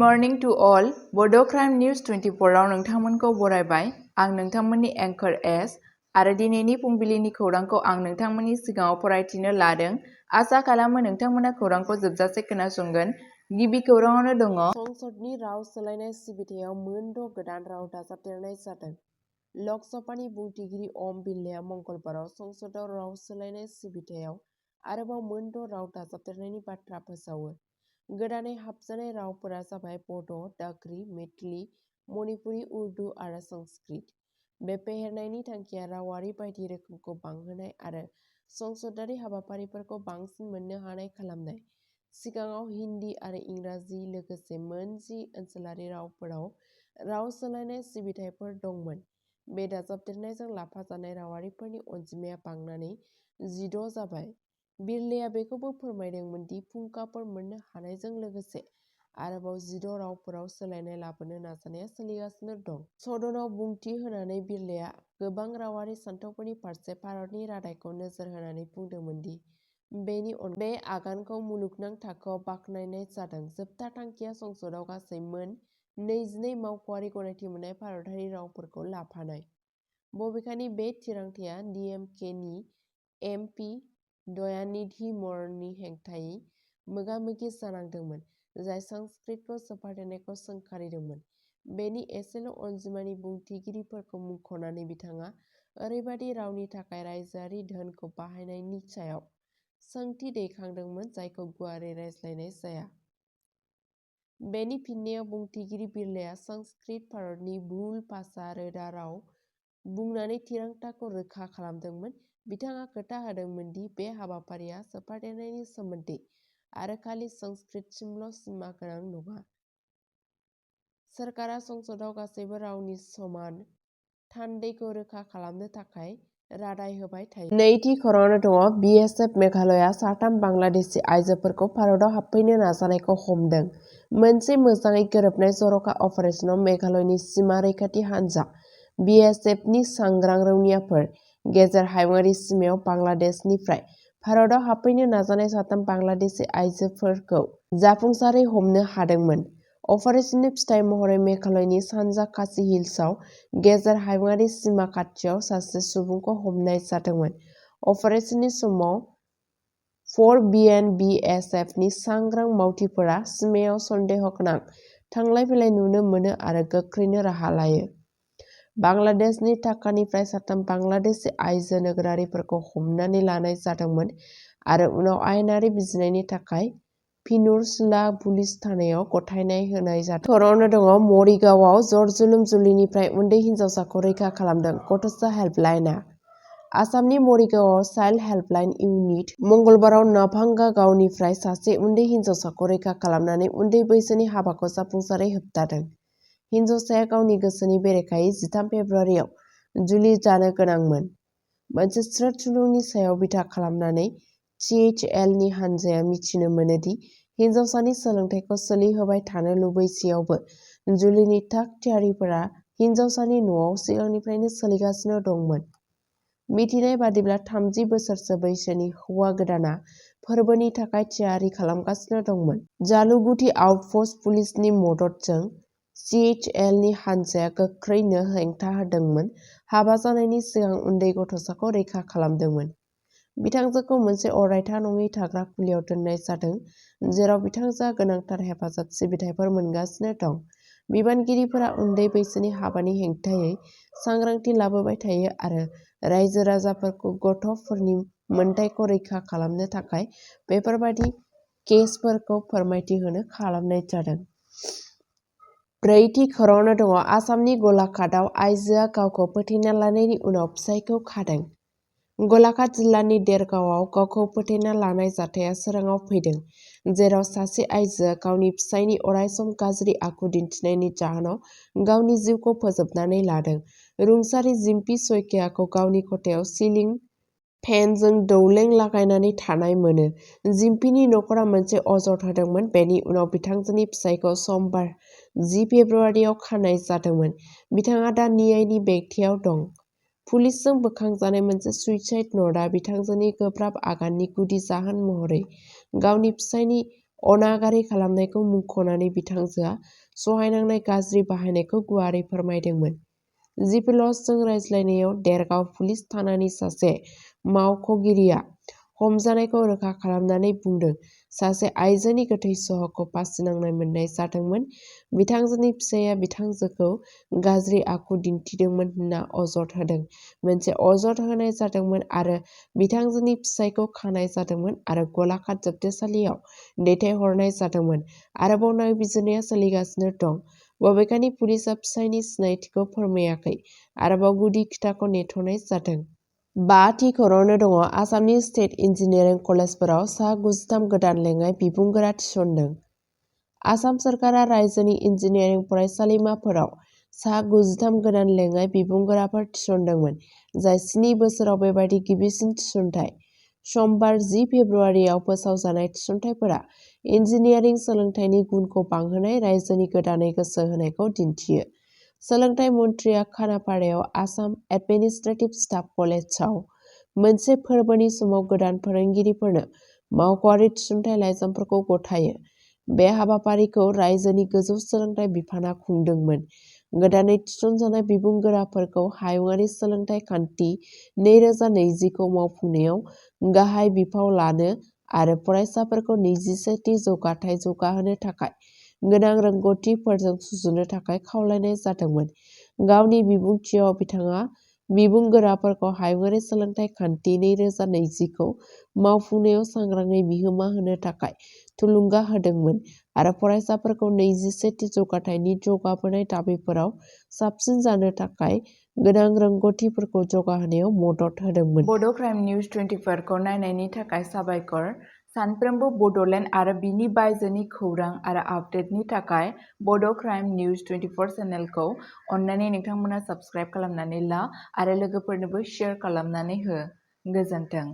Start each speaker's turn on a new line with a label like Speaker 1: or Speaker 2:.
Speaker 1: Morning to all बड' crime news 24 आव नोंथांमोनखौ बरायबाय। आं नोंथांमोननि एंकर एस आरो दिनैनि फुंबिलिनि खौरांखौ आं नोंथांमोननि सिगाङाव फरायथिनो लादों। आसा खालामो नोंथांमोना खौरांखौ जोबजासे खोनासंगोन। गिबि खौराङावनो दङ।
Speaker 2: संसदनि राव सोलायनाय सिबिथायाव मोन द' गोदान राव दाजाबदेरनाय जादों। लक सभानि बुंथिगिरि ओम बिरलाया मंगलबाराव संसदआव राव सोलायनाय सिबिथायाव आरोबाव मोन द' राव दाजाबदेरनायनि बाथ्रा फोसावो। गोदानै हाबजानाय रावफोरा जाबाय बड', डागरी, मेइतेई, मणिपुरी, उर्दू आरो संस्कृत। बे फेहेरनायनि थांखिया रावारि बायदि रोखोमखौ बांहोनाय आरो संसदारि हाबाफारिफोरखौ बांसिन मोननो हानाय खालामनाय। सिगाङाव हिन्दी आरो इंराजि लोगोसे मोन 10 ओनसोलारि रावफोराव राव सोलायनाय सिबिथाइफोर दंमोन। बे दाजाबदेरनायजों लाफाजानाय रावारिफोरनि अनजिमाया बांनानै 16 जाबाय। बिरलाया बेखौबो फोरमायदोंमोन दि फुंखाफोर मोननो हानायजों लोगोसे आरोबाव 16 रावफोराव सोलायनाय लाबोनो नाजानाया सोलिगासिनो दं। सदनाव बुंथि होनानै बिरलाया गोबां रावारि सानथौफोरनि फारसे भारतनि रादायखौ नोजोर होनानै बुंदोंमोन दि बे आगानखौ मुलुगनां थाखोआव बाख्नायनाय जादों। जोबथा थांखिया संसदआव गासै मोन 22 मावख'आरि गनायथि मोननाय भारतारि रावफोरखौ लाफानाय। बबेखानि बे थिरांथाया डीएमकेनि एमपि दयानिधि मरननि हेंथायै मोगा-मोगि जानांदोंमोन, जाय संस्कृतखौ सोफादेरनायखौ सोंखारिदोंमोन। बेनि एसेल' अनजिमानि बुंथिगिरिफोरखौ मुंख'नानै बिथाङा ओरैबायदि रावनि थाखाय रायजोआरि धोनखौ बाहायनायनि सायाव सोंथि दैखांदोंमोन जायखौ गुवारै रायज्लायनाय जाया। बेनि फिननायाव बुंथिगिरि बिरलाया संस्कृत भारतनि मुल भाषा रोदा राव बुंनानै थिरांथाखौ रोखा खालामदोंमोन। बिथाङा खोथा होदोंमोन दि बे हाबाफारिया सोफादेरनायनि सोमोन्दै आरो खालि संस्कृतसिमल' सिमा गोनां नङा। सोरखारा संसदआव गासैबो रावनि समान थान्दैखौ रोखा खालामनो थाखाय रादाय होबाय थायो। नैथि खौराङावनो दङ। बिएसएफ मेघालया साथाम बांलादेशी आइजोफोरखौ भारतआव हाबफैनो नाजानायखौ हमदों। मोनसे मोजाङै गोरोबनाय जर'खा अपारेसनाव मेघालयनि सिमा रैखाथि हानजा बिएसएफनि सांग्रां रौनियाफोर गेजेर हायुंआरि सीमायाव बांलादेशनिफ्राय भारतआव हाबफैनो नाजानाय साथाम बांलादेशी आइजोफोरखौ जाफुंसारै हमनो हादोंमोन। अपारेशननि फिथाय महरै मेघालयनि सानजा खासी हिल्सआव गेजेर हायुंआरि सीमा खाथियाव सासे सुबुंखौ हमनाय जादोंमोन। अपारेशननि समाव 4 बिएसएफनि सांग्रां मावथिफोरा सिमायाव सन्देहगोनां थांलाय-फैलाय नुनो मोनो आरो गोख्रैनो राहा लायो। बांलादेशनि ढाकानिफ्राय साथाम बांलादेशी आइजो नोगोरारिफोरखौ हमनानै लानाय जादोंमोन आरो उनाव आयेनारि बिजिरनायनि थाखाय फिनुरसला पुलिस थानायाव गथायनाय होनाय जादों। खौराङावनो दङ। मरिगावआव जर-जुलुम जुलिनिफ्राय उन्दै हिनजावसाखौ रैखा खालामदों गथ'सा हेल्पलाइनआ। आसामनि मरिगावआव चाइल्ड हेल्पलाइन इउनिट मंगलबाराव नाभांगा गावनिफ्राय सासे उन्दै हिनजावसाखौ रैखा खालामनानै उन्दै बैसोनि हाबाखौ जाफुंसारै होबथादों। हिनजावसाया गावनि गोसोनि बेरेखायै 13 फेब्रुआरियाव जुलि जानो गोनांमोन। मोनसे स्रोत सुलुंनि सायाव बिथा खालामनानै THLनि हानजाया मिथिनो मोनो दि हिनजावसानि सोलोंथाइखौ सोलिहोबाय थानो लुबैसेयावबो जुलिनि थाग-थियारिफोरा हिनजावसानि न'आव सिगांनिफ्रायनो सोलिगासिनो दंमोन। मिथिनाय बादिब्ला 30 बोसोरसो बैसोनि हौवा गोदाना फोरबोनि थाखाय थियारि खालामगासिनो दंमोन। जालुगुथि आउटप'स्ट पुलिसनि मददजों CHLनि हानजाया गोख्रैनो हेंथा होदोंमोन, हाबा जानायनि सिगां उन्दै गथ'साखौ रैखा खालामदोंमोन। बिथांजोखौ मोनसे अरायथा नङि थाग्रा खुलियाव दोननाय जादों, जेराव बिथांजोआ गोनांथार हेफाजाब सिबिथाइफोर मोनगासिनो दं। बिबानगिरिफोरा उन्दै बैसोनि हाबानि हेंथायै सांग्रांथि लाबोबाय थायो आरो रायजो-राजाफोरखौ गथ'फोरनि मोनथायखौ रैखा खालामनो थाखाय बेफोरबादि केसफोरखौ फोरमायथि होनो खालामनाय जादों। ब्रैथि खौराङावनो दङ। आसामनि गलाघाटआव आइजोआ गावखौ फोथैना लानायनि उनाव फिसायखौ खादों। गलाघाट जिल्लानि देरगावआव गावखौ फोथैना लानाय जाथाया सोराङाव फैदों, जेराव सासे आइजोआ गावनि फिसायनि अरायसम गाज्रि आखु दिन्थिनायनि जाहोनाव गावनि जिउखौ फोजोबनानै लादों। रुंसारि जिम्पी सइकियाखौ गावनि खथायाव सिलिं फेनजों दौलें लागायनानै थानाय मोनो। जिम्पीनि नखरा मोनसे अजद होदोंमोन। बेनि उनाव बिथांजोनि फिसायखौ समबार 10 फेब्रुआरियाव खानाय जादोंमोन। बिथाङा दा न्यायनि बेरेखायाव दं। पुलिसजों बोखांजानाय मोनसे सुइसाइड न'टआ बिथांजोनि गोब्राब आगाननि गुदि जाहोन महरै गावनि फिसायनि अनागारि खालामनायखौ मुंख'नानै बिथांजोआ सहायनांनाय गाज्रि बाहायनायखौ गुवारै फोरमायदोंमोन। जिपिलसजों रायज्लायनायाव देरगाव पुलिस थानानि सासे मावख'गिरिया हमजानायखौ रोखा खालामनानै बुंदों, सासे आइजोनि गोथै सह'खौ फासि नांनाय मोननाय जादोंमोन। बिथांजोनि फिसाइया बिथांजोखौ गाज्रि आखु दिन्थिदोंमोन होनना अजद होदों। मोनसे अजद होनाय जादोंमोन आरो बिथांजोनि फिसाइखौ खानाय जादोंमोन आरो गलाघाट जोबथेसालियाव दैथायहरनाय जादोंमोन। आरोबाव नायबिजिरनाया सोलिगासिनो दं। बबेखानि पुलिसआ फिसाइनि सिनायथिखौ फोरमायाखै। आरोबाव गुदि खिथाखौ नेथ'नाय जादों। 5 थि खरावनो दङ। आसामनि स्टेट इन्जिनियारिं कलेजफोराव सा 93 गोदान लेङाइ बिबुंगोरा थिसनदों। आसाम सोरखारा रायजोनि इन्जिनियारिं फरायसालिमाफोराव सा 93 गोदान लेङाइ बिबुंगोराफोर थिसनदोंमोन, जाय 7 बोसोराव बेबादि गिबिसिन थिसनथाय। समबार 10 फेब्रुआरियाव फोसावजानाय थिसनथायफोरा इन्जिनियारिं सोलोंथाइनि गुनखौ बांहोनाय रायजोनि गोदानै गोसो होनायखौ दिन्थियो। सोलोंथाइ मन्थ्रिया खानापारायाव आसाम एडमिनिस्ट्रेटिभ स्टाफ कलेजआव मोनसे फोरबोनि समाव गोदान फोरोंगिरिफोरनो मावख'आरि थिसनथाइ लाइजामफोरखौ गथायो। बे हाबाफारिखौ रायजोनि गोजौ सोलोंथाइ बिफाना खुंदोंमोन। गोदानै थिसनजानाय बिबुंगोराफोरखौ हायुङारि सोलोंथाइ खान्थि 2020 खौ मावफुंनायाव गाहाय बिफाव लानो आरो फरायसाफोरखौ 21थि जौगाथाय जौगाहोनो थाखाय गोनां रोंग'थिफोरजों सुजुनो थाखाय खावलायनाय जादोंमोन। गावनि बिबुंथियाव बिथाङा बिबुंगोराफोरखौ हायुङारि सोलोंथाइ खान्थि 2020 खौ मावफुंनायाव सांग्राङै बिहोमा होनो थाखाय थुलुंगा होदोंमोन आरो फरायसाफोरखौ 21थि जौगाथायनि जौगाबोनाय दाबिफोराव साबसिन जानो थाखाय गोनां रोंग'थिफोरखौ जौगाहोनायाव मदद होदोंमोन।
Speaker 1: बड' क्राइम निउज 24 खौ नायनायनि थाखाय साबायखर। सानफ्रोमबो बड'लेण्ड आरो बिनि बायजोनि खौरां आरो आपडेटनि थाखाय बड' क्राइम निउज 24 चेनेलखौ अननानै नोंथांमोना साबस्क्राइब खालामनानै ला आरो लोगोफोरनोबो शेयार खालामनानै हो। गोजोन्थों।